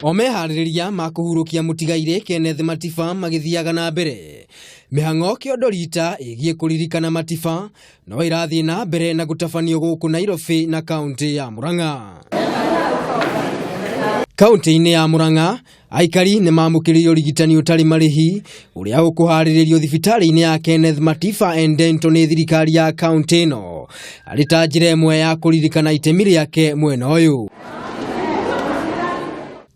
O meharĩrĩria ma kũhurũkia mũtigairĩ Kenneth Matiba magĩthiaga na mbere, mĩhang'o kĩondo rita ĩgiĩ kũririkana Matiba no ĩrathiĩ na mbere na gũtabanio gũkũ Nairobi na kaũntĩ ya Murang'a. Kaũntĩ-inĩ ya Murang'a, aikari nĩ mamũkĩrire ũrigitani ũtarĩ marĩhi ũrĩa ũkũharĩrĩrio thibitarĩ-inĩ ya Kenneth Matiba and Dental nĩ thirikari ya kaũntĩ ĩno arĩ ta njĩra ĩmwe ya kũririkana itemi rĩake mwena ũyũ.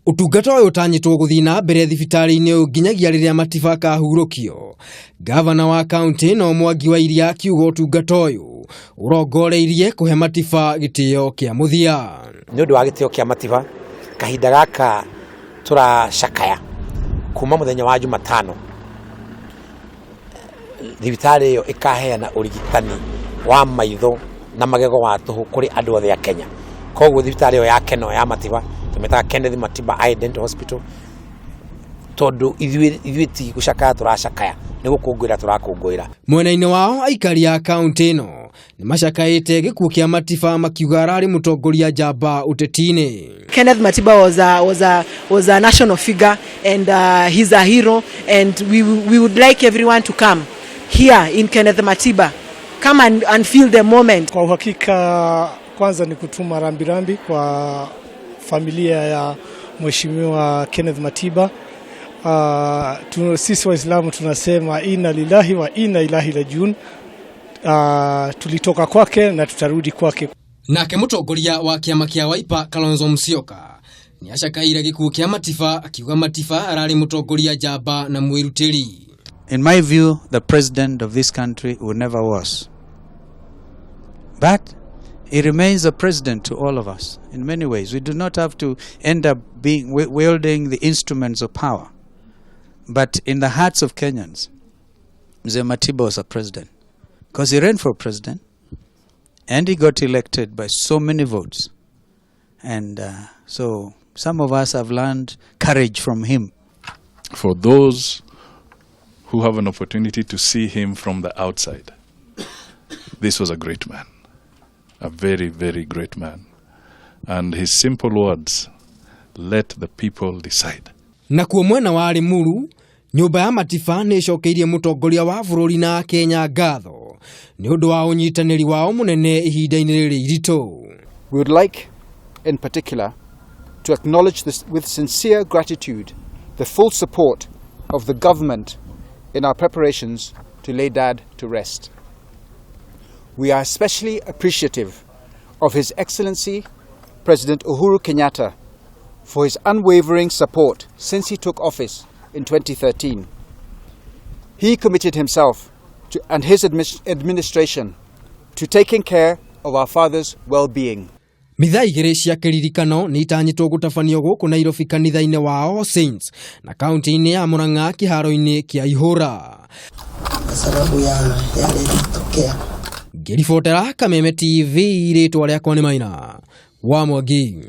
Ũtungata ũyũ ũtanyĩtwo gũthiĩ na mbere thibitarĩ-inĩ ũyũ nginyagia rĩrĩa Matiba akahurũkio. Gavana wa kaũntĩ ĩno Mwangi wa Iria akiuga ũtungata ũyũ ũrongoreirie kũhe Matiba gĩtĩo kĩa mũthia. Nĩ ũndũ wa gĩtĩo kĩa Matiba, kahinda gaka tũracakaya kuma mũthenya wa Jumatano, thibitarĩ ĩyo ĩkaheana ũrigitani wa maitho na magego wa tũhũ kũrĩ andũ othe a Kenya. Koguo thibitarĩ ĩyo ya Keno ya Matiba tũmĩtaga Kenneth Matiba Eye Dental Hospital, tondũ ithuĩ ti gũcakaya tũracakaya, nĩ gũkũngũĩra tũrakũngũĩra. Mwena-inĩ wao aikari a kaũntĩ ĩno nĩ macakaĩte gĩkuũ kĩa Matiba makiuga ararĩ mũtongoria njamba ũteti-inĩ. Kenneth Matiba was a national figure and he's a hero, and we would like everyone to come here in Kenneth Matiba. Come and feel the moment. Kwa uhakika, kwanza ni kutuma rambirambi kwa familia ya Mheshimiwa Kenneth Matiba. Sisi Waislamu tunasema inna lillahi wa inna ilaihi rajiun. Tulitoka kwake na tutarudi kwake. Nake mũtongoria wa kĩama kĩa Wiper Kalonzo Musyoka nĩ acakaire gĩkuũ kĩa Matiba akiuga Matiba ararĩ mũtongoria njamba na mwĩrutĩri. In my view, the president of this country who never was. But he remains a president to all of us in many ways. We do not have to end up being wielding the instruments of power. But in the hearts of Kenyans, Mzee Matiba was a president because he ran for president and he got elected by so many votes. And so some of us have learned courage from him. For those who have an opportunity to see him from the outside, this was a great man, a very, very great man. And his simple words, "Let the people decide." Nakuo mwena wa Limuru, nyũmba ya Matiba nĩ ĩcokeirie mũtongoria wa bũrũri na Kenya ngatho nĩ ũndũ wa ũnyitanĩri wao mũnene ihinda-inĩ rĩrĩ iritũ. We would like, in particular, to acknowledge this with sincere gratitude the full support of the government in our preparations to lay Dad to rest. We are especially appreciative of His Excellency President Uhuru Kenyatta for his unwavering support since he took office in 2013. He committed himself and his administration to taking care of our father's well-being. Mitha igĩrĩ cia kĩririkano nĩ itanyĩtwo gũtabanio gũkũ Nairobi kanitha-inĩ wa All Saints na kaunti-inĩ ya Murang'a kĩharo-inĩ kĩa Ihũra. Kwa sababu ya yale yalitokea. Ngĩribotera Kameme TV, rĩtwa rĩakwa nĩ Maina wa Mwangi.